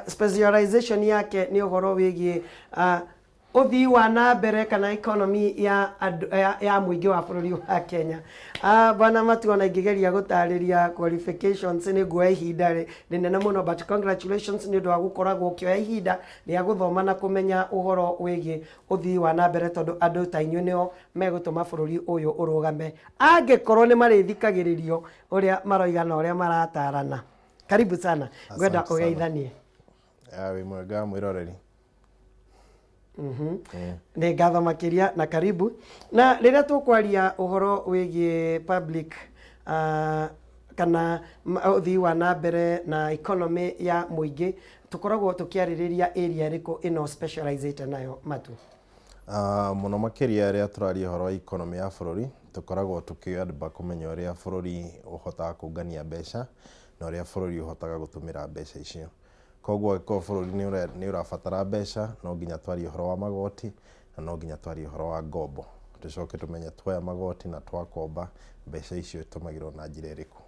Specialization yake nĩ ũhoro wĩgiĩ ũthii wa na mbere kana economy ya, andũ, ya mũingĩ wa bũrũri wa Kenya. Bwana Matu, ona ingĩgeria gũtarĩria qualifications nĩ nguoya ihinda rĩnene mũno, but congratulations nĩ ũndũ wa gũkoragwo ũkĩoya ihinda rĩa gũthoma na kũmenya ũhoro wĩgiĩ ũthii wa na mbere, tondũ andũ ta inyuĩ nĩo megũtũma bũrũri ũyũ ũrũgame angĩkorwo nĩ marĩthikagĩrĩrio ũrĩa maroiga na ũrĩa maratarana. Karibu sana, ngwenda Asante sana. Ũgeithanie. Ya, wĩ mwega mwĩroreri. Nĩ ngatho makĩria na karibu. Na rĩrĩa tũkwaria ũhoro wĩgiĩ public kana ũthii wa na mbere na economy ya mũingĩ, tũkoragwo tũkĩarĩrĩria area ĩrĩkũ ĩno specialized nayo, Matu? Mũno makĩria rĩrĩa tũraria ũhoro wa economy ya bũrũri, tũkoragwo tũkĩamba kũmenya ũrĩa bũrũri ũhotaga kũngania mbeca na ũrĩa bũrũri ũhotaga gũtũmĩra mbeca icio. Koguo angĩkorwo bũrũri nĩ ũrabatara mbeca, no nginya twarie ũhoro wa magoti na no nginya twarie ũhoro wa ngombo, tũcoke tũmenye tuoya magoti na twakomba, mbeca icio itũmagĩrwo na njĩra ĩrĩkũ.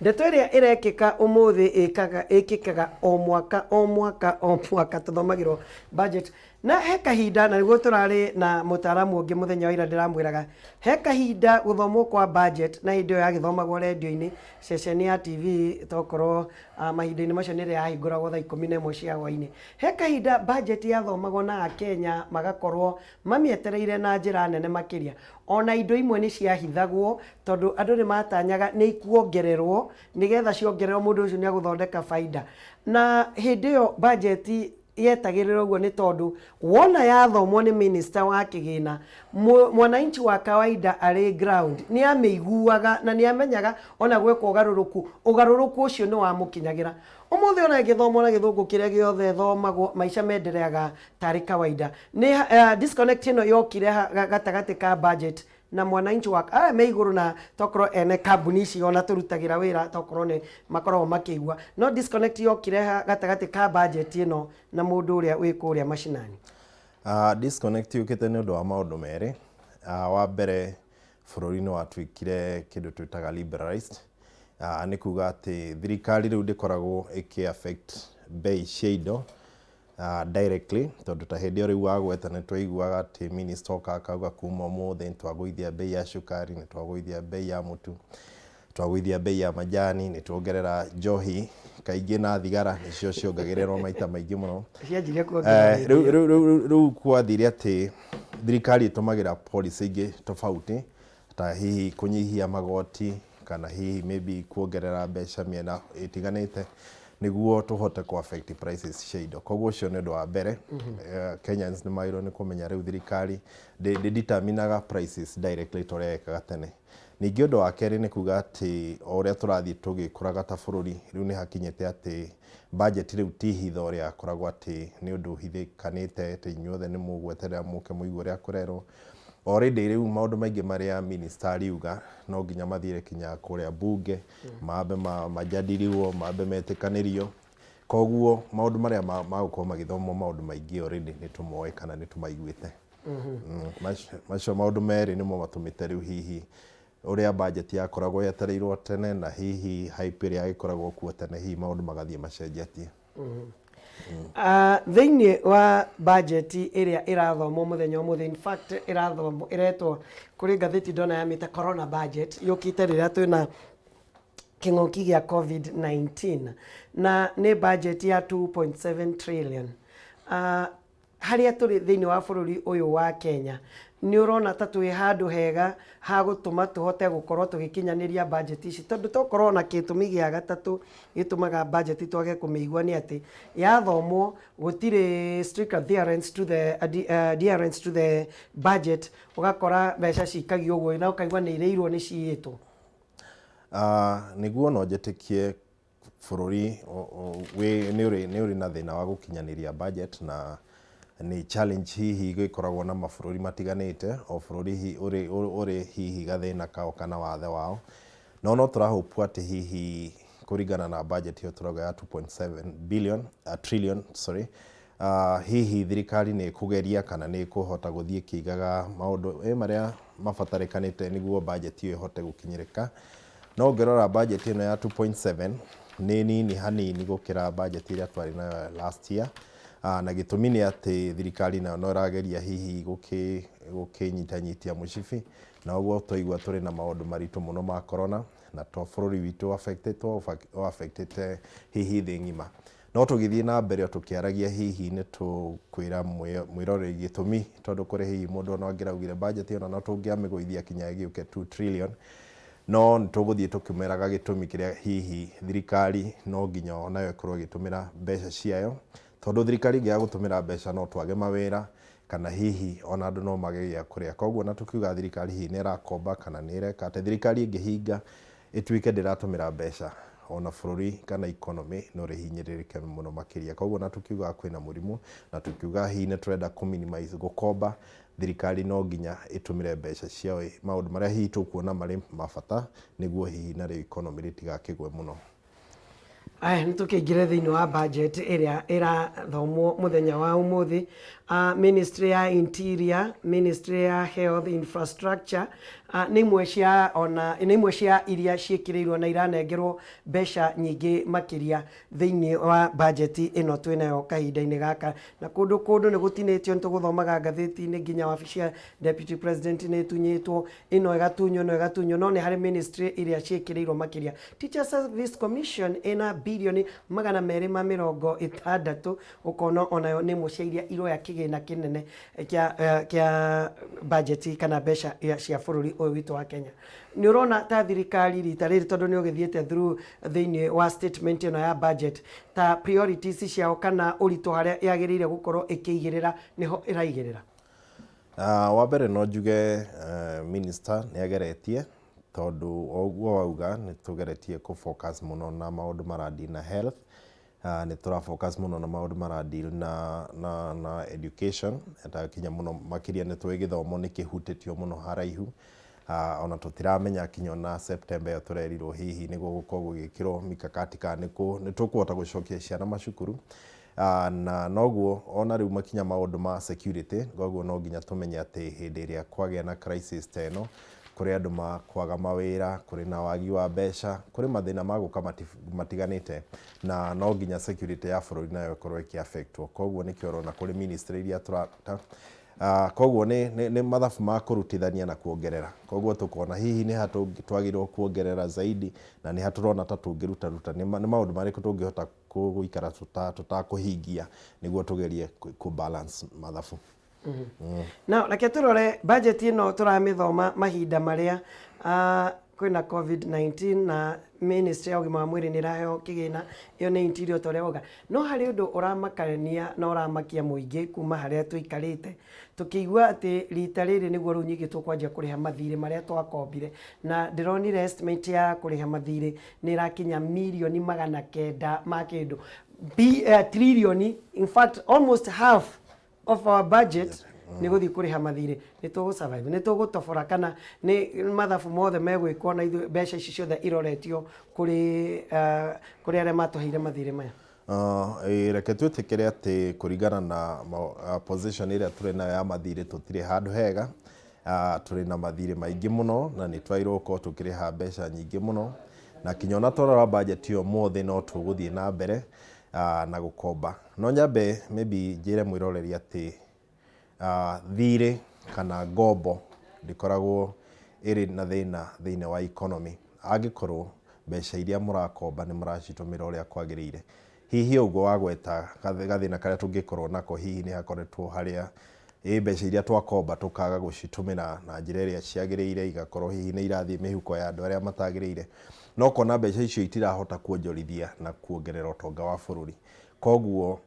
Ndeto ĩrĩa ĩrekĩka ũmũthĩ ĩkaga ĩkĩkaga o mwaka o mwaka o mwaka, tũthomagĩrwo budget na he kahinda, na nĩguo tũrarĩ na mũtaaramu ũngĩ mũthenya wa ira, ndĩramwĩraga he kahinda gũthomwo kwa budget na hĩndĩ ĩyo yagĩthomagwo rendio-inĩ, ceceni ya TV, tokorwo mahinda-inĩ macio nĩ ĩrĩa yahingũragwo thaa 11 cia hwainĩ. He kahinda budget yathomagwo na Akenya magakorwo mamĩetereire na njĩra nene makĩria. Ona indo imwe nĩ ciahithagwo tondũ andũ nĩ matanyaga nĩ ikuongererwo, nĩgetha ciongererwo mũndũ ũcio nĩ agũthondeka baida. Na hĩndĩ ĩyo budget yetagĩrĩra ũguo nĩ tondũ wona yathomwo nĩ minister wa kĩgĩna, mwananchi wa kawaida arĩ ground nĩ amĩiguaga na nĩ amenyaga ona gwekwo ũgarũrũku, ũgarũrũku ũcio nĩ wamũkinyagĩra. Ũmũthĩ ona ĩgĩthomwo na Gĩthũngũ kĩrĩa gĩothe thomagwo, maica mendereaga tarĩ kawaida. Nĩ disconnect ĩno yokire gatagatĩ ka budget na mwananchi wa aya me igũrũ, na tokorwo ene kambuni ici ona tũrutagĩra wĩra, tokorwo nĩ makoragwo makĩigua, no disconnect yokire ha gatagatĩ ka budget ĩno na mũndũ ũrĩa wĩ kũrĩa macinani? Disconnect yũkĩte nĩ ũndũ wa maũndũ merĩ. Wa mbere, bũrũri nĩ watuĩkire kĩndũ twĩtaga liberalized. Nĩ kuga atĩ thirikari rĩu ndĩkoragwo ĩkĩ affect bei cia indo directly, tondũ ta hĩndĩ ĩyo rĩu wagweta nĩ twaiguaga atĩ minister oka akauga kuma ũmũthĩ nĩ twagũithia bei ya cukari, nĩ twagũithia bei ya mũtu, twagũithia bei ya majani, nĩ tuongerera njohi kaingĩ na thigara, nĩcio ciongagĩrĩrwo maita maingĩ mũno. Cianjirie kuongerera. Rĩu rĩu kwathire atĩ thirikari ĩtũmagĩra policy ingĩ tofauti, ta hihi kũnyihia magoti kana hihi maybe kuongerera mbeca mĩena ĩtiganĩte nĩguo tũhote kũ affect prices cia indo. Koguo ũcio nĩ ũndũ wa mbere. Kenyans nĩ magĩrĩirwo nĩ kũmenya rĩu thirikari ndĩ determinaga prices directly ta ũrĩa yekaga tene. Ningĩ ũndũ wa kerĩ nĩ kuga atĩ o ũrĩa tũrathiĩ tũgĩkũraga ta bũrũri, rĩu nĩ hakinyĩte atĩ budget rĩu ti hitho ũrĩa yakoragwo atĩ nĩ ũndũ ũhithĩkanĩte atĩ inyuothe nĩ mũgweterera mũke mũigue ũrĩa kũrerwo. Already rĩu maũndũ maingĩ marĩa minister ariuga no nginya mathiĩ kinya kũrĩa bunge, mambe majadiliwo, mambe metĩkanĩrio. Koguo maũndũ marĩa magũkorwo magĩthomwo, maũndũ maingĩ already nĩ tũmoĩ kana nĩ tũmaiguĩte. Macio maũndũ merĩ nĩmo matũmĩte rĩu hihi ũrĩa budget yakoragwo yetereirwo tene na hihi hype ĩrĩa yagĩkoragwo kuo tene, hihi maũndũ magathiĩ macenjetie. Thĩinĩ wa budget ĩrĩa ĩrathomwo mũthenya ũmũthĩ, in fact ĩrathomwo ĩretwo kũrĩ ngathĩti ndona yamĩte corona budget, yũkĩte rĩrĩa twĩna kĩng'ũki gĩa COVID-19, na nĩ budget ya 2.7 trillion. Harĩa tũrĩ thĩinĩ wa bũrũri ũyũ wa Kenya, nĩ ũrona ta twĩ handũ hega ha gũtũma tũhote gũkorwo tũgĩkinyanĩria budget ici? Tondũ tokorwo na gĩtũmi gĩa gatatũ gĩtũmaga budget twage kũmĩigua nĩ atĩ yathomwo gũtirĩ strict adherence to the budget, ũgakora mbeca cikagio ũguo na ũkaigua nĩ irĩirwo, nĩ ciyĩtwo. Nĩguo no njĩtĩkie bũrũri nĩ ũrĩ na thĩna wa gũkinyanĩria budget, na nĩ challenge hihi gĩkoragwo na mabũrũri matiganĩte, o bũrũri ũrĩ hihi gathĩna kao kana wathe wao, no tũrahope atĩ hihi kũringana na budget ĩyo tũrauga ya 2.7 billion, trillion, sorry, hihi thirikari nĩ ĩkũgeria kana nĩ ĩkũhota gũthiĩ ĩkĩigaga maũndũ marĩa mabatarĩkanĩte nĩguo budget ĩyo ĩhote gũkinyĩrĩka. No ũngĩrora budget ĩno ya 2.7 Nĩ nini hanini gũkĩra budget ĩrĩa twarĩ nayo last year. Na gĩtũmi nĩ atĩ thirikari nayo no ĩrageria hihi gũkĩnyitanyitia mũcibi, na ũguo twaigua tũrĩ na maũndũ maritũ mũno ma corona, na to bũrũri witũ affectĩtwo, affectĩte hihi thĩ ng'ima. No tũgĩthiĩ na mbere o tũkĩaragia, hihi nĩ tũkwĩra mwĩroreri gĩtũmi, tondũ kũrĩ hihi mũndũ ona angĩraugire budget ĩno no tũngĩamĩgũithia kinya ĩgĩũke 2 trillion, no nĩ tũgũthiĩ tũkĩmeraga gĩtũmi kĩrĩa hihi thirikari no nginya onayo ĩkorwo ĩgĩtũmĩra mbeca ciayo, tondũ thirikari ĩngĩaga gũtũmĩra mbeca no twage mawĩra, kana hihi ona andũ no mage gĩa kũrĩa. Koguo na tũkiuga thirikari hihi nĩ ĩrakomba kana nĩ ĩreka atĩ, thirikari ĩngĩhinga ĩtuĩke ndĩratũmĩra mbeca, ona bũrũri kana economy no rĩhinyĩrĩrĩke mũno makĩria. Koguo na tũkiuga kwĩna mũrimũ na tũkiuga hihi nĩ tũrenda kũ minimize gũkomba, thirikari no nginya ĩtũmĩre mbeca ciao maũndũ marĩa hihi tũkuona marĩ ma bata, nĩguo hihi narĩo economy rĩtigakĩgwe mũno. Aya, nĩ tũkĩingĩre thĩinĩ wa budget ĩrĩa ĩrathomwo mũthenya wa ũmũthĩ. Ministry ya Interior, Ministry ya Health, Infrastructure nĩ imwe cia ona nĩ imwe cia iria ciĩkĩrĩirwo na iranengerwo mbeca nyingĩ makĩria thĩinĩ wa budget ĩno twĩnayo kahinda-inĩ gaka. Na kũndũ kũndũ nĩ gũtinĩtio, nĩ tũgũthomaga ngathĩti-inĩ, nginya wabici ya Deputy President nĩ ĩtunyĩtwo, ĩno ĩgatunywo, ĩno ĩgatunywo, no nĩ harĩ ministry iria ciĩkĩrĩirwo makĩria. Teacher Service Commission ĩna 260 birioni, ũkona onayo nĩ ĩmwe cia iria iroya kĩgĩna kĩnene kĩa budget kana mbeca cia bũrũri ũyũ witũ wa Kenya. Nĩ ũrona ta thirikari rita rĩrĩ, tondũ nĩ ũgĩthiĩte through thĩinĩ wa statement ĩno ya budget, ta priorities ciao kana ũritũ harĩa yagĩrĩire gũkorwo ĩkĩigĩrĩra nĩho ĩraigĩrĩra? Wa mbere no njuge minister nĩ ageretie, tondũ o ũguo wauga nĩ tũgeretie kũ focus mũno na maũndũ mara deal na health, nĩ tũra focus mũno na maũndũ mara deal na education, ta kinya mũno makĩria nĩ tũĩ gĩthomo nĩ kĩhutĩtio mũno haraihu. Ona tũtiramenya kinya ona September ĩyo tũrerirwo hihi nĩguo gũkorwo gũgĩkĩrwo mikakati kana nĩ tũkũhota gũcokia ciana macukuru. Na noguo ona rĩu makinya maũndũ ma security, koguo no nginya tũmenye atĩ hĩndĩ ĩrĩa kwagĩa na crisis ta ĩno, kũrĩ andũ makwaga mawĩra, kũrĩ na wagi wa mbeca, kũrĩ mathĩna magũka matiganĩte, na no nginya security ya bũrũri nayo ĩkorwo ĩkĩ affectwo. Koguo nĩkĩo ũrona kũrĩ ministry iria tũrata. Koguo nĩ mathabu ma kũrutithania na kuongerera. Koguo tũkona hihi nĩ ha twagĩrĩirwo kuongerera zaidi, na nĩ ha tũrona ta tũngĩruta ruta, nĩ maũndũ marĩkũ tũngĩhota gũikara tũtakũhingia nĩguo tũgerie kũ balance mathabu. Na reke tũrore budget ĩno tũramĩthoma mahinda marĩa kwĩna COVID-19, na ministry ya ũgima wa mwĩrĩ nĩ ĩraheo kĩgĩna, ĩyo nĩ Interior ta ũrĩa wauga. No harĩ ũndũ ũramakania na ũramakia mũingĩ kuma harĩa tũikarĩte tũkĩigua atĩ rita rĩrĩ nĩguo rĩu nyingĩ tũkwanjia kũrĩha mathirĩ marĩa twakombire, na ndĩronire estimate ya kũrĩha mathirĩ nĩ ĩrakinya 900 ma kĩndũ trillion, in fact almost half of our budget nĩ gũthiĩ kũrĩha mathirĩ. Nĩ tũgũ survive? Nĩ tũgũtobora, kana nĩ mathabu mothe megwĩkwo na ithuĩ mbeca ici ciothe iroretio kũrĩ arĩa matũheire mathirĩ maya? Reke twĩtĩkĩre atĩ kũringana na position ĩrĩa tũrĩ nayo ya mathirĩ, tũtirĩ handũ hega. Tũrĩ na mathirĩ maingĩ mũno na nĩ twagĩrĩirwo gũkorwo tũkĩrĩha mbeca nyingĩ mũno, na kinya ona twarora budget ĩyo ũmũthĩ no tũgũthiĩ na mbere na gũkomba. No nyambe maybe njĩre mwĩroreri atĩ thirĩ kana ngombo ndĩkoragwo ĩrĩ na thĩna thĩinĩ wa economy angĩkorwo mbeca iria mũrakomba nĩ mũracitũmĩra ũrĩa kwagĩrĩire. Hihi ũguo wagweta gathĩna karĩa tũngĩkorwo nako hihi nĩ hakoretwo harĩa ĩ mbeca iria twakomba tũkaga gũcitũmĩra na njĩra ĩrĩa ciagĩrĩire, igakorwo hihi nĩ irathiĩ mĩhuko ya andũ arĩa matagĩrĩire, no kona mbeca icio itirahota kuonjorithia na kuongerera ũtonga wa bũrũri. Koguo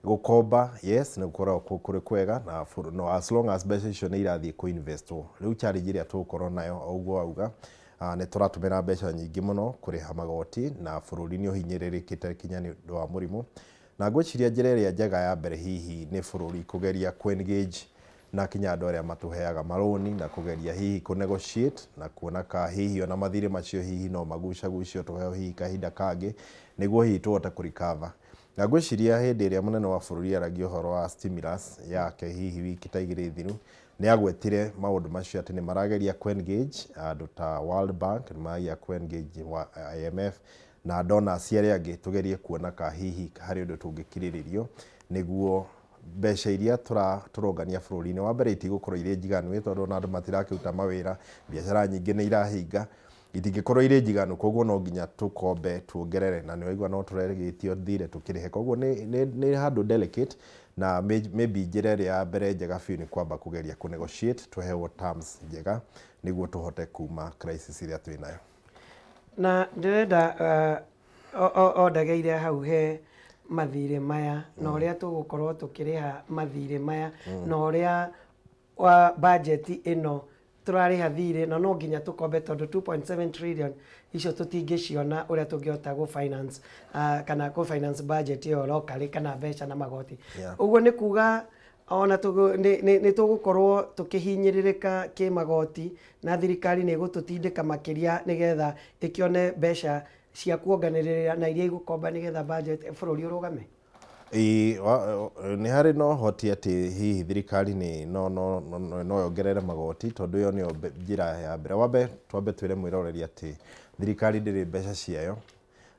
gũkomba, yes, nĩ gũkoragwo kũrĩ kwega na no as long as mbeca icio nĩ irathiĩ kũ-investwo. Rĩu challenge ĩrĩa tũgũkorwo nayo, o ũguo wauga, nĩ tũratũmĩra mbeca nyingĩ mũno kũrĩha magoti, na bũrũri nĩ ũhinyĩrĩrĩkĩte kinya nĩ ũndũ wa mũrimũ. Na ngwĩciria njĩra ĩrĩa njega ya mbere hihi nĩ bũrũri kũgeria kũ-engage na kinya andũ arĩa matũheaga marũni, na kũgeria hihi kũ negotiate na kuona ka hihi ona mathirĩ macio hihi no magucagucio, tũheo hihi kahinda kangĩ nĩguo hihi tũhote kũ recover. Na ngwĩciria hĩndĩ ĩrĩa mũnene wa bũrũri aragia ũhoro wa stimulus yake hihi wiki ta 2 thiru, nĩ agwetire maũndũ macio atĩ nĩ marageria kũ engage andũ ta World Bank, nĩ marageria kũ engage wa IMF. Na donors arĩa angĩ tũgerie kuona ka hihi harĩ ũndũ tũngĩkirĩrĩrio nĩguo mbeca iria tũrongania bũrũri-inĩ, wa mbere, itigũkorwo irĩ njiganu, tondũ ona andũ matirakĩruta mawĩra, biacara nyingĩ nĩ irahinga, itingĩkorwo irĩ njiganu. Koguo no nginya tũkombe tuongerere, na nĩ waigua no tũregĩtio thirĩ tũkĩrĩhe. Koguo nĩ handũ delicate, na maybe njĩra ĩrĩa ya mbere njega biũ nĩ kwamba kũgeria kũ negotiate tũheo terms njega nĩguo tũhote kuma crisis ĩrĩa twĩ nayo. Na ndĩrenda o ndageire hau he mathirĩ maya na ũrĩa tũgũkorwo tũkĩrĩha mathirĩ maya na ũrĩa wa budget ĩno tũrarĩha thirĩ, na no nginya tũkombe tondũ 2.7 trillion icio tũtingĩciona ũrĩa tũngĩhota gũ finance kana kũ finance budget ĩyo locally kana mbeca na magoti. Ũguo nĩ kuga ona nĩ tũgũkorwo tũkĩhinyĩrĩrĩka kĩmagoti, na thirikari nĩ ĩgũtũtindĩka makĩria nĩgetha ĩkĩone mbeca cia kuonganĩrĩra na iria igũkomba nĩgetha budget bũrũri ũrũgame. Ĩĩ, nĩ harĩ na ũhoti atĩ hihi thirikari nĩ no yongerere magoti, tondũ ĩyo nĩyo njĩra ya mbere. Wambe twambe twĩre mwĩroreri atĩ thirikari ndĩrĩ mbeca ciayo,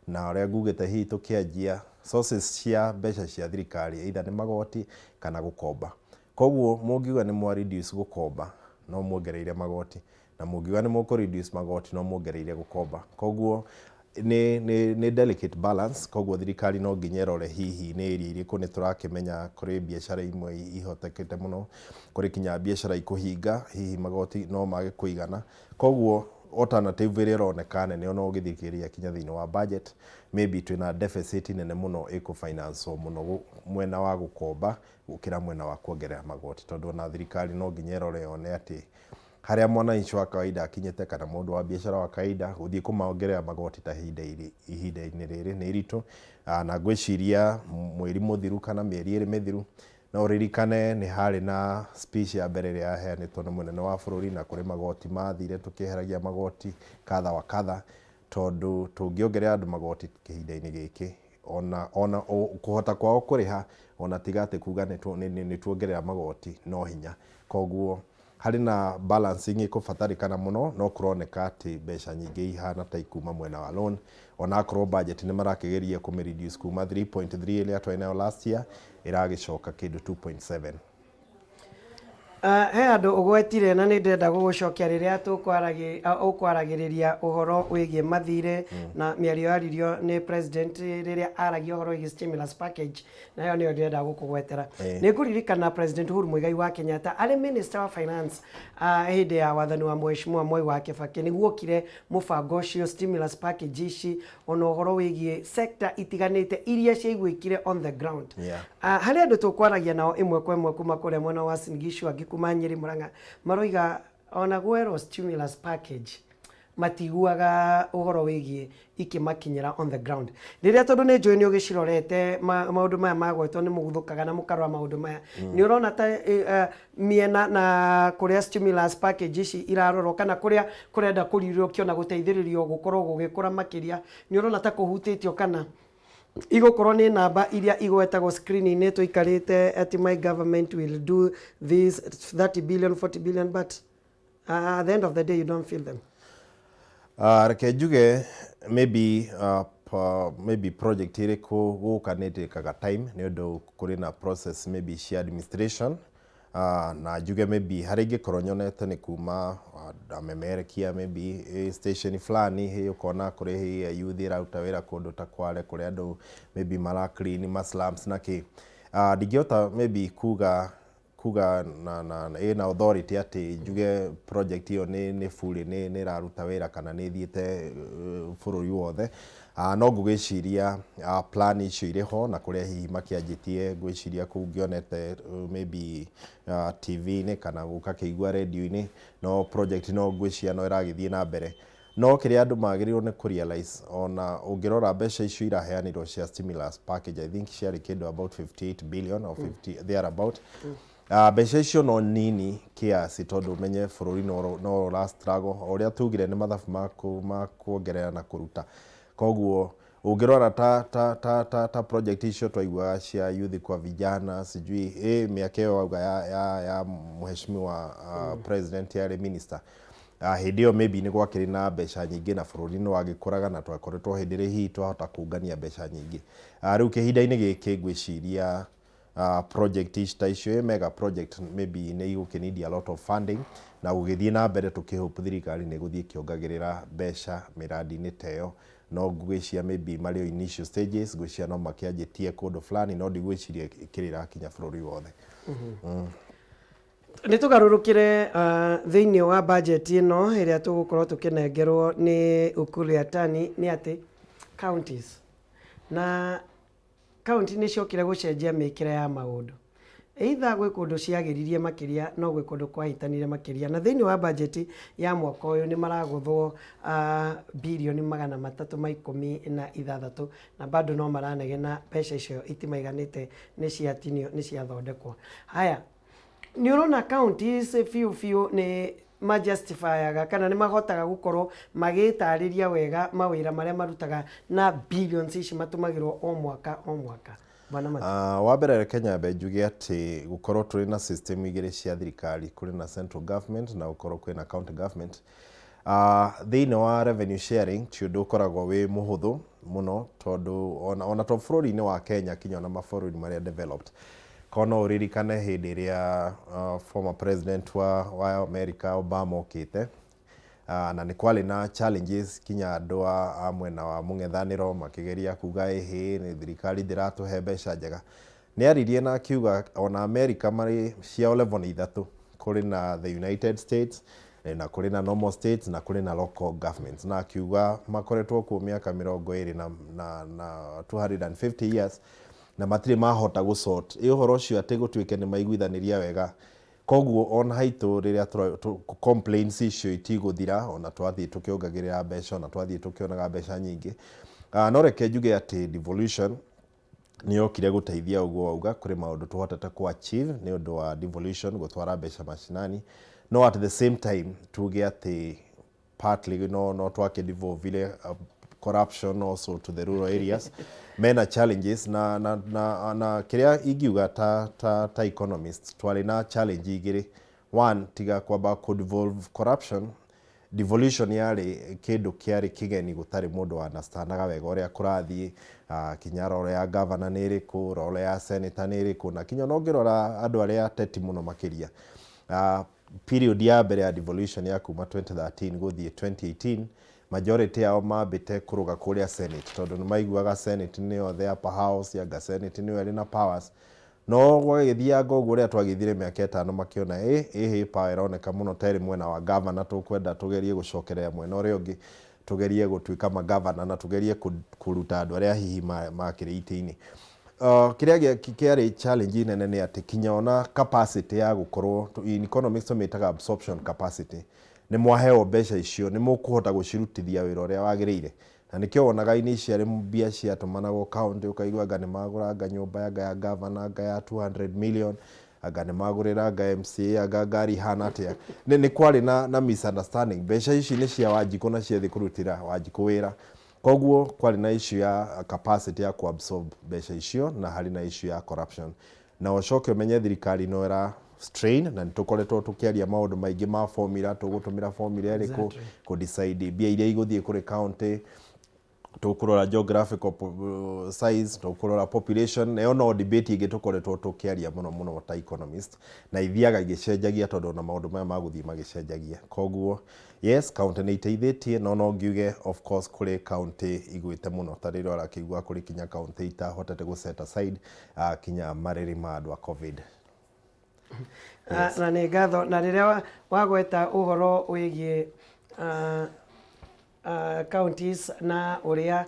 na ũrĩa ngugĩte hihi tũkĩanjia, sources cia mbeca cia thirikari either nĩ magoti kana gũkomba. Koguo mũngiuga nĩ mwa reduce gũkomba, no muongereire magoti, na mũngiuga nĩ mũkũ reduce magoti, no muongereire gũkomba. Koguo nĩ delicate balance. Koguo thirikari no nginya ĩrore hihi nĩ area irĩkũ. Nĩ tũrakĩmenya kũrĩ biacara imwe ihotekete mũno, kũrĩ kinya biacara ikũhinga, hihi magoti no mage kũigana. Koguo alternative ĩrĩa ĩroneka nene, ona ũgĩthikĩrĩria kinya thĩinĩ wa budget, maybe twĩna deficit nene mũno ĩkũ finance mũno mwena wa gũkomba gũkĩra mwena wa kuongerera magoti, tondũ ona thirikari no nginya ĩrore yone atĩ harĩa mwananchi wa kawaida akinyĩte kana mũndũ wa biacara wa kawaida, gũthiĩ kũmongerera magoti ta ihinda-inĩ rĩrĩ nĩ iritũ. Na ngwĩciria mweri mũthiru kana mĩeri 2 mĩthiru, no ũririkane nĩ harĩ na speech ya mbere ĩrĩa yaheanĩtwo nĩ mũnene wa bũrũri, na kũrĩ magoti mathire tũkĩeheragia magoti kadha wa kadha, tondũ tũngĩongerera andũ magoti kĩhinda-inĩ gĩkĩ, ona kũhota kwao kũrĩha, ona tiga atĩ kuga nĩ tuongerera magoti, no hinya. Koguo harĩ na balancing ĩkũbatarĩkana mũno, no kũroneka atĩ mbeca nyingĩ ihana ta ikuma mwena wa loan, ona akorwo budget nĩ marakĩgeria kũmĩ reduce kuma 3.3 ĩrĩa twarĩ nayo last year, ĩragĩcoka kĩndũ 2.7. He handũ ũgwetire na nĩ ndĩrenda gũgũcokia rĩrĩa ũkwaragĩrĩria ũhoro wĩgiĩ mathirĩ na mĩario yaririo nĩ president rĩrĩa aragia ũhoro wĩgiĩ stimulus package, nayo nĩyo ndĩrenda gũkũgwetera. Nĩ ngũririkana President Uhuru Muigai wa Kenyatta arĩ minister wa finance hĩndĩ ya wathani wa Mheshimiwa Mwai wa Kibaki, nĩguo okire mũbango ũcio stimulus package ici, ona ũhoro wĩgiĩ sector itiganĩte iria ciaiguĩkire on the ground. Harĩ andũ tũkwaragia nao ĩmwe kwa ĩmwe kuma kũrĩa mwena wa Uasin Gishu, angĩ kuma Nyĩrĩ, Murang'a, maroiga ona gwerwo stimulus package matiguaga ũhoro wĩgiĩ ikĩmakinyĩra on the ground rĩrĩa, tondũ nĩ njũĩ nĩ ũgĩcirorete maũndũ maya magwetwo, nĩ mũguthũkaga na mũkarora maũndũ maya, nĩ ũrona ta mĩena na kũrĩa stimulus package ici irarorwo kana kũrĩa kũrenda kũrirũkio na gũteithĩrĩrio gũkorwo gũgĩkũra makĩria, nĩ ũrona ta kũhutĩtio kana igũkorwo nĩ namba iria igwetagwo screen-inĩ tũikarĩte atĩ my government will do this 30 billion, 40 billion, but at the end of the day you don't feel them? Reke njuge maybe maybe project ĩrĩkũ gũka nĩ ĩtĩkaga time nĩ ũndũ kũrĩ na process maybe cia administration, na njuge maybe harĩa ingĩkorwo nyonete nĩ kuma amemerekia maybe station fulani, ũkona kũrĩ hihi youth ĩraruta wĩra kũndũ ta Kwale, kũrĩa andũ maybe mara clean ma slums na kĩ. Ndingĩhota maybe kuga na ĩna authority atĩ njuge project ĩyo nĩ fully nĩ ĩraruta wĩra kana nĩ ĩthiĩte bũrũri wothe. No ngũgĩciria plan icio irĩ ho na kũrĩa hihi makĩanjĩtie, ngwĩciria kũu ngĩonete maybe TV-inĩ kana ũgakĩigua radio-inĩ, no project no ngwĩciria no ĩragĩthiĩ na mbere. No kĩrĩa andũ magĩrĩirwo nĩ kũ realize, ona ũngĩrora mbeca icio iraheanirwo cia stimulus package, I think ciarĩ kĩndũ about 58 billion or 50 there about. Mbeca icio no nini kiasi, tondũ ũmenye bũrũri no ũra struggle, o ũrĩa tugire nĩ mathabu ma kuongerera na kũruta. Koguo ũngĩrora ta project icio twaiguaga cia youth kwa vijana, sijui mĩaka ĩyo wauga ya mheshimiwa president yarĩ minister. Hĩndĩ ĩyo maybe nĩ gwakĩrĩ na mbeca nyingĩ na bũrũri nĩ wagĩkũraga na twakoretwo hĩndĩ ĩrĩa hihi twahota kũngania mbeca nyingĩ. Rĩu kĩhinda-inĩ gĩkĩ ngwĩciria project ici ta icio, mega project, maybe nĩ igũkĩ need a lot of funding, na gũgĩthiĩ na mbere tũkĩhope thirikari nĩ ĩgũthiĩ ĩkĩongagĩrĩra mbeca mĩradi-inĩ ta ĩyo. No ngwĩciria maybe marĩ o initial stages, ngwĩciria no makĩanjĩtie kũndũ fulani, no ndigwĩciria ĩkĩrĩ ĩrakinya bũrũri wothe. Nĩ tũgarũrũkĩre thĩinĩ wa budget ĩno ĩrĩa tũgũkorwo tũkĩnengerwo nĩ Ukur Yatani, nĩ atĩ counties na county nĩ ciokire gũcenjia mĩkĩre ya maũndũ. Either gwĩ kũndũ ciagĩririe makĩria, no gwĩ kũndũ kwahĩtanire makĩria. Na thĩinĩ wa budget ya mwaka ũyũ nĩ maragũthwo birioni 316, na bado no maranegena mbeca icio itimaiganĩte, nĩ ciatinio, nĩ ciathondekwo. Haya, nĩ ũrona counties biũ biũ nĩ majustifyaga kana nĩ mahotaga gũkorwo magĩtarĩria wega mawĩra marĩa marutaga na billions ici matũmagĩrwo o mwaka o mwaka, Bwana Matu? Wa mbere, reke nyambe njuge atĩ gũkorwo tũrĩ na system igĩrĩ cia thirikari, kũrĩ na central government na gũkorwo kwĩna county government, thĩinĩ wa revenue sharing ti ũndũ ũkoragwo wĩ mũhũthũ mũno, tondũ ona to bũrũri-inĩ wa Kenya, kinya ona mabũrũri marĩa developed. Korwo no ũririkane hĩndĩ ĩrĩa former president wa America Obama okĩte, na nĩ kwarĩ na challenges, kinya andũ a mwena wa mũng'ethanĩro makĩgeria kuga ĩhĩ nĩ thirikari ndĩratũhe mbeca njega. Nĩ aririe na akiuga ona America marĩ ciao level nĩ ithatũ: kũrĩ na the United States, na kũrĩ na normal states, na kũrĩ na local governments. Na akiuga makoretwo kuo mĩaka 20 na 250 years na matirĩ mahota gũsort ĩ ũhoro ũcio atĩ gũtuĩke nĩ maiguithanĩria wega. Koguo ona haitũ rĩrĩa complaints icio itigũthira ona twathiĩ tũkĩongagĩrĩra mbeca, ona twathiĩ tũkĩonaga mbeca nyingĩ. No reke njuge atĩ devolution nĩ yokire gũteithia. Ũguo wauga, kũrĩ maũndũ tũhotete ku achieve nĩ ũndũ wa devolution, gũtwara mbeca macinani, no at the same time tuge atĩ partly no twakĩ devolve corruption also to the rural areas mena challenges. Na kĩrĩa ingiuga ta economist, twarĩ na challenge igĩrĩ. One, tiga kwamba kũ devolve corruption, devolution yarĩ kĩndũ kĩarĩ kĩgeni, gũtarĩ mũndũ wa understandaga wega ũrĩa kũrathiĩ, kinya role ya governor nĩ ĩrĩkũ, role ya senator nĩ ĩrĩkũ, na kinya ona ũngĩrora andũ arĩa ateti mũno makĩria, period ya mbere ya devolution ya kuma 2013 gũthiĩ 2018, majority yao mambĩte kũrũga kũrĩa Senate, tondũ nĩ maiguaga Senate nĩyo the upper house, anga Senate nĩyo ĩrĩ na powers. No gwagĩthianga ũguo, ũrĩa twagĩthire mĩaka 5, makĩona ĩhĩ power ĩroneka mũno ta ĩrĩ mwena wa governor, tũkwenda tũgerie gũcokerera mwena ũrĩa ũngĩ, tũgerie gũtuĩka magavana na tũgerie kũruta andũ arĩa hihi makĩrĩ itĩ-inĩ. Kĩrĩa kĩarĩ challenge nene nĩ atĩ kinya ona capacity ya gũkorwo, in economics tũmĩtaga absorption capacity, nĩ mwaheo mbeca icio, nĩ mũkũhota gũcirutithia wĩra ũrĩa wagĩrĩire? Na nĩkĩo wonaga initially mbia ciatũmanagwo county, ũkaigua anga nĩ magũra anga nyũmba anga ya governor anga ya 200 million, anga nĩ magũrĩra anga MCA anga ngari ihana atĩa. Nĩ kwarĩ na misunderstanding, mbeca ici nĩ cia Wanjikũ na ciathiĩ kũrutĩra Wanjikũ wĩra. Koguo kwarĩ na issue ya capacity ya kuabsorb mbeca icio, na harĩ na issue ya corruption. Na ũcoke ũmenye thirikari no ĩra strain, na nĩ tũkoretwo tũkĩaria maũndũ maingĩ ma formula, tũgũtũmĩra formula ĩrĩkũ kũ decide mbia iria igũthiĩ kũrĩ county, tũkũrora geographical size, tũkũrora population. Ĩyo no debate ĩngĩ tũkoretwo tũkĩaria mũno mũno ta economist, na ithiaga igĩcenjagia tondũ ona maũndũ maya magũthiĩ magĩcenjagia. Koguo yes, county nĩ iteithĩtie, no ngiuge of course kũrĩ county igwĩte mũno, ta rĩrĩa ũrakĩigua kũrĩ kinya county itahotete gũ set aside kinya marĩrĩ ma andũ a COVID. Yes. Na nĩ ngatho. Na rĩrĩa wagweta ũhoro wĩgiĩ counties na ũrĩa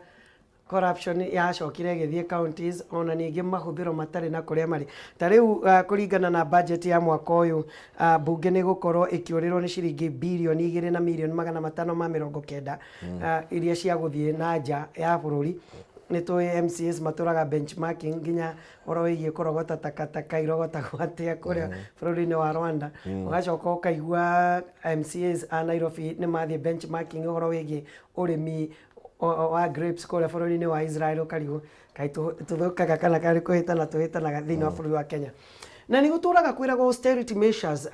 corruption yacokire ĩgĩthiĩ counties, ona ningĩ mahũthĩro matarĩ na kũrĩa marĩ, ta rĩu kũringana na budget ya mwaka ũyũ, mbunge nĩ gũkorwo ĩkĩũrĩrwo nĩ ciringi birioni 2 na mirioni 590 iria cia gũthiĩ na nja ya bũrũri. Nĩ tũĩ MCAs matũraga benchmarking nginya ũhoro wĩgiĩ kũrogota takataka irogotagwo atĩa kũrĩa bũrũri-inĩ wa Rwanda. Ũgacoka ũkaigua MCAs a Nairobi nĩ mathiĩ benchmarking ũhoro wĩgiĩ ũrĩmi wa grapes kũrĩa bũrũri-inĩ wa Israel. Ũkarigwo kaĩ tũthũkaga kana karĩ kũhĩtana tũhĩtanaga thĩinĩ wa bũrũri wa Kenya. Na nĩ gũtũraga kwĩragwo austerity measures,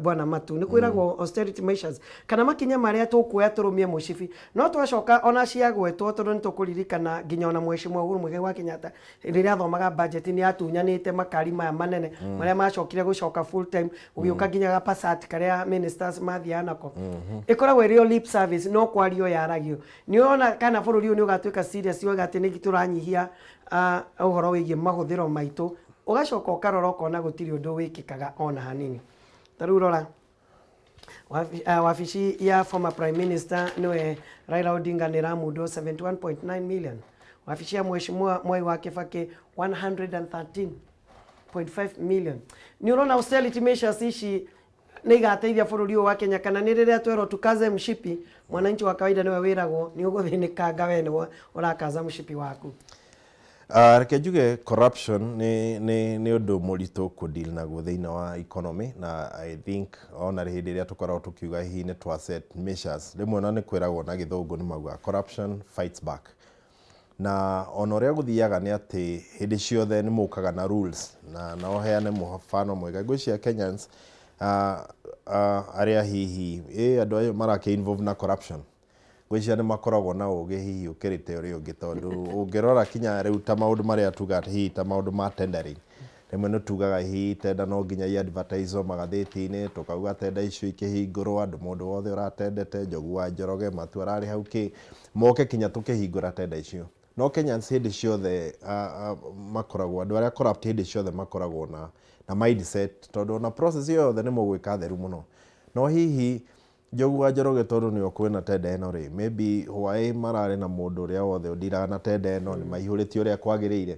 bwana Matu, nĩ kwĩragwo austerity measures kana makinya marĩa tũkuoya tũrũmie mũcibi, no twacoka ona ciagwetwo, tondũ nĩ tũkũririkana nginya ona Mheshimiwa Uhuru Muigai wa Kenyatta rĩrĩa athomaga budget nĩ atunyanĩte makari maya manene marĩa macokire gũcoka full time, gũgĩũka nginya ga Passat karĩa ministers mathiaga nako. Ĩkoragwo ĩrĩ o lip service, no kwario yaragio. Nĩ ũrona kana bũrũri ũyũ nĩ ũgatuĩka serious yoiga atĩ nĩ tũranyihia ũhoro wĩgiĩ mahũthĩro maitũ, ũgacoka ũkarora ũkona gũtirĩ ũndũ wĩkĩkaga ona hanini. Ta rĩu rora wabici ya former prime minister, nĩwe Raila Odinga, nĩ ĩramundwo 71.9 million, wabici ya Mheshimiwa Mwai wa Kibaki 113.5 million. Nĩ ũrona austerity measures ici nĩ igateithia bũrũri ũyũ wa Kenya, kana nĩ rĩrĩa twerwo tukaze mshipi, mwananchi wa kawaida nĩwe wĩragwo nĩ ũgũthĩnĩkanga, we nĩwe ũrakaza mshipi waku? Reke njuge corruption nĩ ũndũ mũritũ kũdeal naguo thĩinĩ wa economy, na I think ona hĩndĩ ĩrĩa tũkoragwo tũkiuga hihi nĩ twa set measures, rĩmwe ona nĩ kwĩragwo na gĩthũngũ nĩ maugaga corruption fights back. Na ona ũrĩa gũthiaga nĩ atĩ hĩndĩ ciothe nĩ mũkaga na rules, na no heane mũbano mwega. Ngwĩciria Kenyans arĩa hihi andũ ayo marake involve na corruption, ngwĩciria nĩ makoragwo na ũgĩ hihi ũkĩrĩte ũrĩa ũngĩ, tondũ ũngĩrora kinya rĩu ta maũndũ marĩa tugaga hihi ta maũndũ ma tendering, rĩmwe nĩ tugaga hihi tender no nginya i advertise magathĩti-inĩ, tũkauga tender icio ikĩhingũrwo andũ mũndũ wothe ũratendete, Njogu wa Njoroge, Matu ararĩ hau kĩ moke kinya tũkĩhingũra tender icio. No Kenyans hĩndĩ ciothe makoragwo andũ arĩa corrupt, hĩndĩ ciothe makoragwo na mindset, tondũ ona process ĩyo yothe nĩ mũgwĩka theru mũno, no hihi Njogu wa Njoroge, tondũ nĩo kwĩna tender ĩno rĩ, maybe hwaĩ mararĩ na mũndũ ũrĩa wothe ũndiraga na tender ĩno nĩ maihũrĩtie ũrĩa kwagĩrĩire.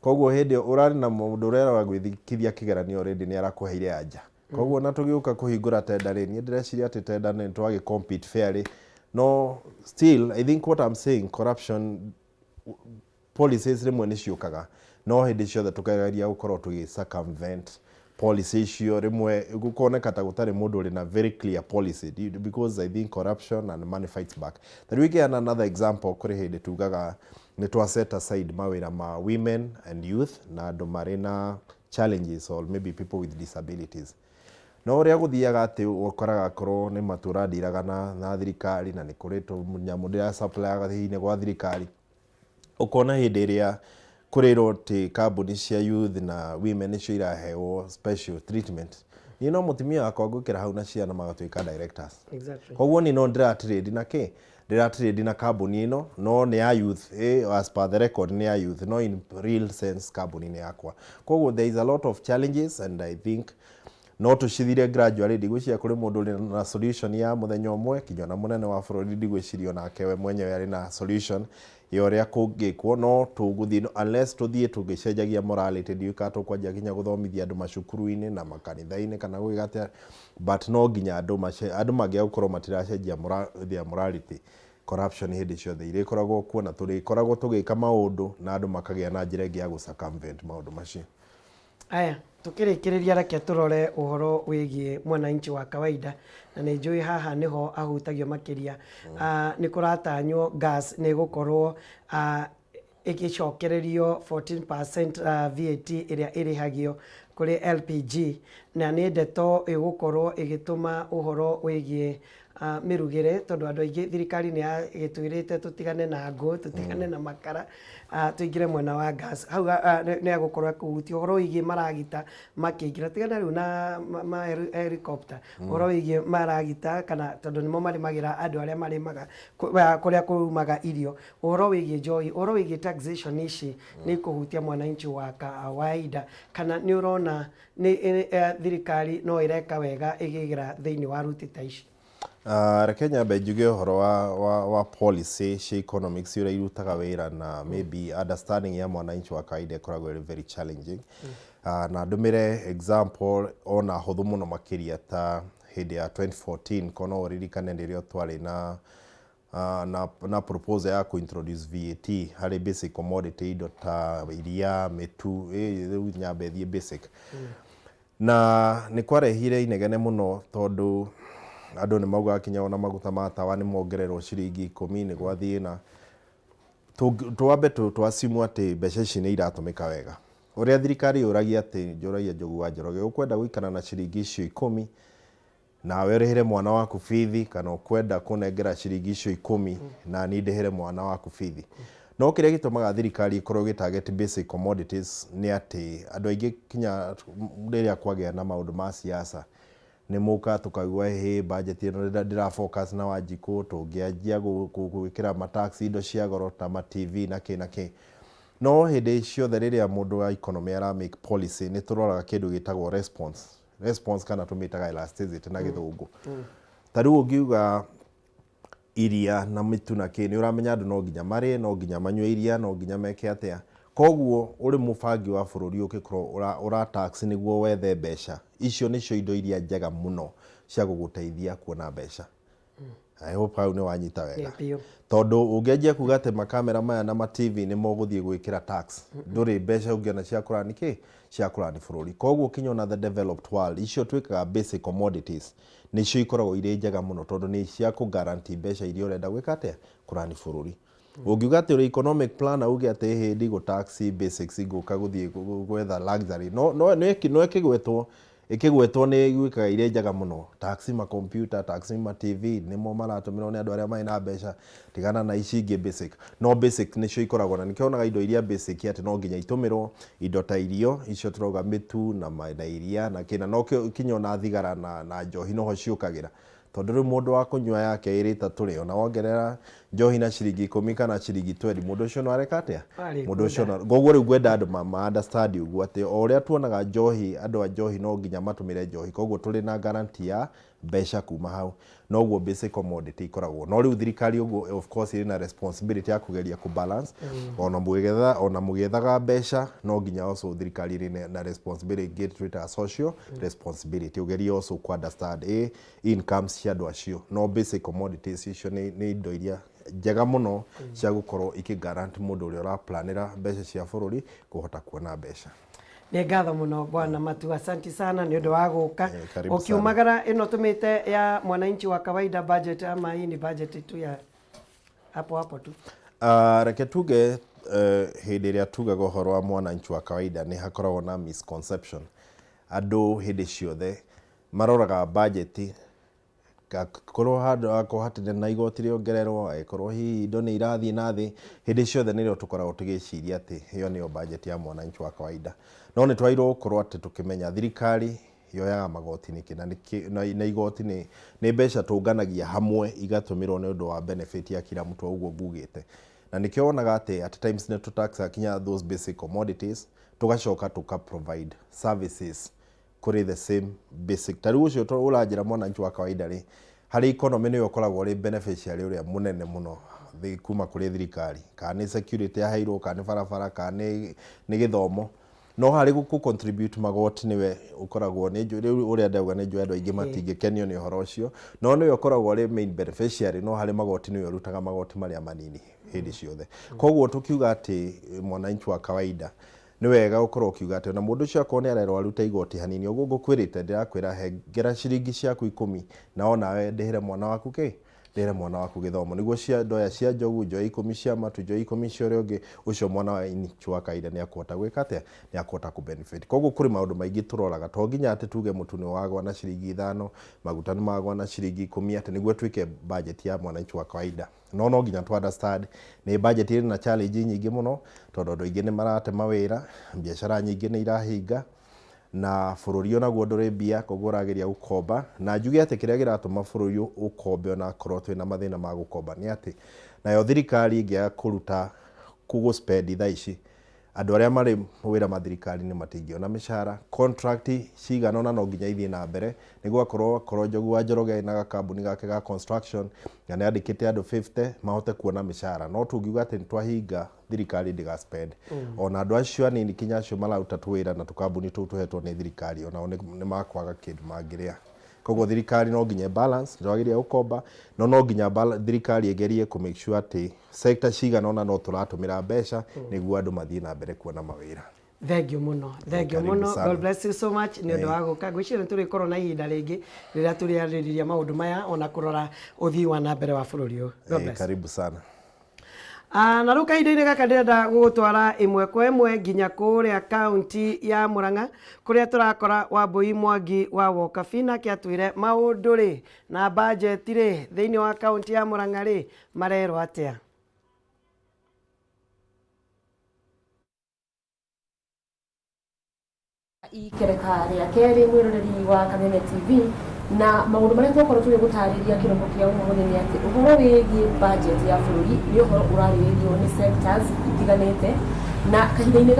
Koguo hĩndĩ ĩyo ũrarĩ na mũndũ ũrĩa ũragwĩkithia kĩgeranio already nĩ arakũheire anja. Koguo ona tũgĩũka kũhingũra tender rĩ, niĩ ndĩreciria atĩ tender nĩ twagĩ compete fairly, no still I think what I'm saying, corruption policies rĩmwe nĩ ciũkaga, no hĩndĩ ciothe tũkageria gũkorwo tũgĩ circumvent policy icio. Rĩmwe gũkoneka ta gũtarĩ mũndũ ũrĩ na very clear policy, because I think corruption and money fights back. Ta rĩu ingĩheana another example, kũrĩ hĩndĩ tugaga nĩ twa set aside mawĩra ma women and youth na andũ marĩ na challenges or maybe people with disabilities, no ũrĩa gũthiaga atĩ ũkoraga korwo nĩ matũra ndiraga na thirikari na nĩ kũrĩ tũnyamũ ndĩra supplyaga hihi gwa thirikari, ũkona hĩndĩ ĩrĩa kũrĩrwo atĩ kambuni cia youth na women nĩcio irahewo special treatment, niĩ no mũtumia wakwa ngwĩkĩra hau na ciana magatuĩka directors. Koguo niĩ no ndĩra trade na kĩ, ndĩra trade na kambuni ĩno no nĩ ya youth, as per the record nĩ ya youth, no in real sense kambuni nĩ yakwa. Koguo there is a lot of challenges and I think no tũcithire gradually. Ndigwĩciria kũrĩ mũndũ ũrĩ na solution ya mũthenya ũmwe, kinya ona mũnene wa bũrũri ndigwĩciria onake we mwenyewe arĩ na solution ya ũrĩa kũngĩkwo, no tũgũthiĩ unless tũthiĩ tũgĩcenjagia morality. Ndiũĩ kana tũkwanjia nginya gũthomithia andũ macukuru-inĩ na makanitha-inĩ kana gwĩka atĩa, but no nginya andũ andũ mangĩaga gũkorwo matiracenjia their morality, corruption hĩndĩ ciothe irĩkoragwo kuo na tũrĩkoragwo tũgĩka maũndũ na andũ makagĩa na njĩra ĩngĩ ya gũ circumvent maũndũ macio. Aya, tukĩrĩkĩrĩria, reke tũrore ũhoro wĩgiĩ mwananchi wa kawaida, na nĩ njũĩ haha nĩho ahutagio makĩria. Nĩ kũratanywo gas nĩ ĩgũkorwo ĩgĩcokererio 14% VAT ĩrĩa ĩrĩhagio kũrĩ LPG, na nĩ ndeto ĩgũkorwo ĩgĩtũma ũhoro wĩgiĩ mĩrugĩre, tondũ andũ aingĩ thirikari nĩ yagĩtwĩrĩte tũtigane na ngũ, tũtigane na makara, tũingĩre mwena wa gas. Hau nĩ egũkorwo akũhutia ũhoro wĩgiĩ maragita makĩingĩra, tigana rĩu na ma helicopter, ũhoro wĩgiĩ maragita kana tondũ nĩmo marĩmagĩra andũ arĩa marĩmaga kũrĩa kũrumaga irio, ũhoro wĩgiĩ njohi, ũhoro wĩgiĩ taxation, ici nĩ ikũhutia mwananchi wa kawaida. Kana nĩ ũrona nĩ thirikari no ĩreka wega ĩgĩgĩra thĩinĩ wa ruti ta ici? Reke nyambe njuge ũhoro wa policy cia economics ũrĩa irutaga wĩra na maybe understanding ya mwananchi wa kawaida ĩkoragwo ĩrĩ very challenging. Na ndũmĩre example ona hũthũ mũno makĩria, ta hĩndĩ ya 2014, ko no ũririkane rĩrĩa twarĩ na proposal ya kũ-introduce VAT harĩ basic commodity, indo ta iria, mĩtu, rĩu nyambe thiĩ basic, na nĩ kwarehire inegene mũno tondũ andũ nĩ maugaga kinya ona maguta ma tawa nĩ mongererwo ciringi 10, nĩ gwathiĩ na twambe tũ assume atĩ mbeca ici nĩ iratũmĩka wega. Ũrĩa thirikari yũragia atĩ, njũragia Njogu wa Njoroge, ũkwenda gũikara na ciringi icio ikũmi nawe ũrĩhĩre mwana waku bithi, kana ũkwenda kũnengera ciringi icio ikũmi na niĩ ndĩhĩre mwana waku bithi? No kĩrĩa gĩtũmaga thirikari ĩkorwo ĩgĩ target basic commodities nĩ atĩ andũ aingĩ kinya rĩrĩa kwagĩa na maũndũ ma siasa nĩ mũkaga tũkaigua hĩ, budget ĩno ndĩra focus na Wanjikũ, tũngĩanjia gwĩkĩra ma tax indo cia goro ta ma TV na kĩ na kĩ. No hĩndĩ ciothe rĩrĩa mũndũ wa economy ara make policy nĩ tũroraga kĩndũ gĩtagwo response. Response kana tũmĩtaga elasticity na Gĩthũngũ. Ta rĩu ũngiuga iria na mĩtu na kĩ, nĩ ũramenya andũ no nginya marĩe, no nginya manyue iria, no nginya meke atĩa. Koguo ũrĩ mũbangi wa bũrũri ũngĩkorwo ũra tax nĩguo wethe mbeca, icio nĩcio indo iria njega mũno cia gũgũteithia kuona mbeca. I hope hau nĩ wanyita wega. Biũ. Tondũ ũngĩanjia kuga atĩ makamera maya na ma TV nĩ mũgũthiĩ gwĩkĩra tax, ndũrĩ mbeca ũngĩona cia kũrani kĩ, cia kũrani bũrũri. Koguo kinya ona the developed world, icio twĩkaga basic commodities, nĩcio ikoragwo irĩ njega mũno tondũ nĩ cia kũ guarantee mbeca iria ũrenda gwĩka atĩa, kũrani bũrũri. Ũngiuga atĩ ũrĩ economic planner uge atĩ hĩ ndigũ tax basics ngũka gũthiĩ gwetha luxury, no no no ĩkĩgwetwo ĩkĩgwetwo nĩ ĩiguĩkaga irĩ njega mũno. Tax ma computer, tax ma TV, nĩmo maratũmĩrwo nĩ andũ arĩa marĩ na mbeca, tigana na ici ingĩ basic. No basic nĩcio ikoragwo na nĩkĩo wonaga indo iria basic atĩ no nginya itũmĩrwo, indo ta irio, icio tũrauga mĩtu na iria na kĩ, na nokĩo kinya ona thigara na njohi noho ciũkagĩra. Tondũ rĩu mũndũ wa kũnyua yake ĩrĩ ĩtatũ rĩ, ona wongerera njohi na ciringi ikũmi kana ciringi twendi, mũndũ ũcio no areka atĩa? Mũndũ ũcio no, koguo rĩu ngwenda andũ ma understand ũguo atĩ o ũrĩa tuonaga njohi, andũ a njohi no nginya matũmĩre njohi, koguo tũrĩ na guarantee ya mbeca kuma hau. Noguo basic commodity ikoragwo. No rĩu thirikari ũguo of course ĩrĩ na responsibility ya kũgeria kũ balance, ona mũgĩetha, ona mũgĩethaga mbeca no nginya also thirikari ĩrĩ na responsibility ĩngĩ twĩtaga social responsibility, ũgerie also kũ understand ĩ incomes cia andũ acio. No basic commodities icio nĩ indo iria njega mũno cia gũkorwo ikĩ guarantee mũndũ ũrĩa ũraplanĩra mbeca cia bũrũri kũhota kuona mbeca. Nĩ ngatho mũno Bwana Matu, asanti sana nĩ ũndũ wa gũka. Karibu sana. Ũkiumagara ĩno tũmĩte ya mwananchi wa kawaida budget, ama hii ni budget tu ya hapo hapo tu? Reke tuge hĩndĩ ĩrĩa tugaga ũhoro wa mwananchi wa kawaida nĩ hakoragwo na misconception. Andũ hĩndĩ ciothe maroraga budget korwo handũ hakorwo hatirĩ na igoti rĩongererwo, angĩkorwo hihi indo nĩ irathiĩ na thĩ, hĩndĩ ciothe nĩrĩo tũkoragwo tũgĩciria atĩ ĩyo nĩyo budget ya mwananchi wa kawaida. No nĩ twagĩrĩirwo gũkorwo atĩ tũkĩmenya thirikari yoyaga magoti nĩkĩ, na nĩkĩ, na igoti nĩ mbeca tũnganagia hamwe igatũmĩrwo nĩ ũndũ wa benefit ya kila mtu, ũguo ngugĩte. Na nĩkĩo wonaga atĩ at times nĩ tũtaxaga kinya those basic commodities, tũgacoka tũka provide services kũrĩ the same basic. Ta rĩu ũcio ũranjĩra mwananchi wa kawaida rĩ, harĩ economy nĩwe ũkoragwo ũrĩ beneficiary ũrĩa mũnene mũno kuma kũrĩ thirikari, kana nĩ security aheirwo, kana nĩ barabara, kana nĩ gĩthomo. No harĩ gũ contribute magoti nĩwe ũkoragwo nĩ njũĩ rĩu ũrĩa ndauga nĩ njũĩ andũ aingĩ matingĩkenio nĩ ũhoro ũcio, no nĩwe ũkoragwo ũrĩ main beneficiary, no harĩ magoti nĩwe ũrutaga magoti marĩa manini hĩndĩ ciothe. Koguo tũkiuga atĩ mwananchi wa kawaida nĩ wega gũkorwo ũkiuga atĩ ona mũndũ ũcio akorwo nĩ arerwo arute igoti hanini, ũguo ngũkwĩrĩte ndĩrakwĩra hengera ciringi ciaku ikũmi na onawe ndĩhĩre mwana waku kĩ, ndĩhĩre mwana waku gĩthomo, nĩguo cia ndoya cia Njogu, njoe ikũmi cia Matu, njoe ikũmi cia ũrĩa ũngĩ, ũcio mwana wa inchi wa kawaida nĩ akũhota gwĩka atĩa, nĩ akũhota kũ benefit. Koguo kũrĩ maũndũ maingĩ tũroraga, to nginya atĩ tuge mũtu nĩ wagwa na ciringi ithano, maguta nĩ magwa na ciringi ikũmi, atĩ nĩguo twĩke budget ya mwananchi wa kawaida. No no nginya tũ understand nĩ budget ĩrĩ na challenge nyingĩ mũno, tondũ andũ aingĩ nĩ marate mawĩra, biacara nyingĩ nĩ irahinga, na bũrũri onaguo ndũrĩ mbia, koguo ũrageria gũkomba. Na njuge atĩ kĩrĩa kĩratũma bũrũri ũkombe onakorwo twĩna mathĩna ma gũkomba nĩ atĩ nayo thirikari ĩngĩaga kũruta gũ spend thaa ici, andũ arĩa marĩ wĩra mathirikari-inĩ matingĩona mĩcara, contract cigana ũna no nginya ithiĩ na mbere, nĩguo akorwo akorwo Njogu wa Njoroge ena gakambuni gake ga construction na nĩ andĩkĩte andũ 50 mahote kuona mĩcara. No tũngiuga atĩ nĩ twahinga thirikari ndĩga spend, ona andũ acio anini kinya acio mararuta tũwĩra na tũkambuni tũu tũhetwo nĩ thirikari, onao nĩ makwaga kĩndũ mangĩrĩa. Koguo thirikari no nginya balance, ndwagĩrĩire gũkomba, no no nginya thirikari ĩgerie kũ make sure atĩ sector cigana ũna no tũratũmĩra mbeca nĩguo andũ mathiĩ na mbere kuona mawĩra. Thank you mũno, thank you Karibu mũno. sana. God bless you so much nĩ ũndũ wa gũka. Ngwĩciria nĩ tũrĩkorwo na ihinda rĩngĩ rĩrĩa tũrĩarĩrĩria maũndũ maya ona kũrora ũthii wa na mbere wa bũrũri ũyũ. God bless. Karibu sana. Na rĩu kahinda-inĩ gaka ndĩrenda gũgũtwara ĩmwe kwa ĩmwe nginya kũrĩa kaunti ya Murang'a, kũrĩa tũrakora Wambui Mwangi wa Wokabi, nake atwĩre maũndũ rĩ na budget rĩ thĩinĩ wa kaunti ya Murang'a rĩ marerwo atĩa. Ikereka rĩa kerĩ, mwĩroreri wa Kameme TV, na maũndũ marĩa twakorwo tũgĩgũtarĩria kĩroko kĩa ũmũthĩ nĩ atĩ ũhoro wĩgiĩ budget ya bũrũri nĩ ũhoro ũrarĩrĩrio nĩ sectors itiganĩte na kahinda-inĩ.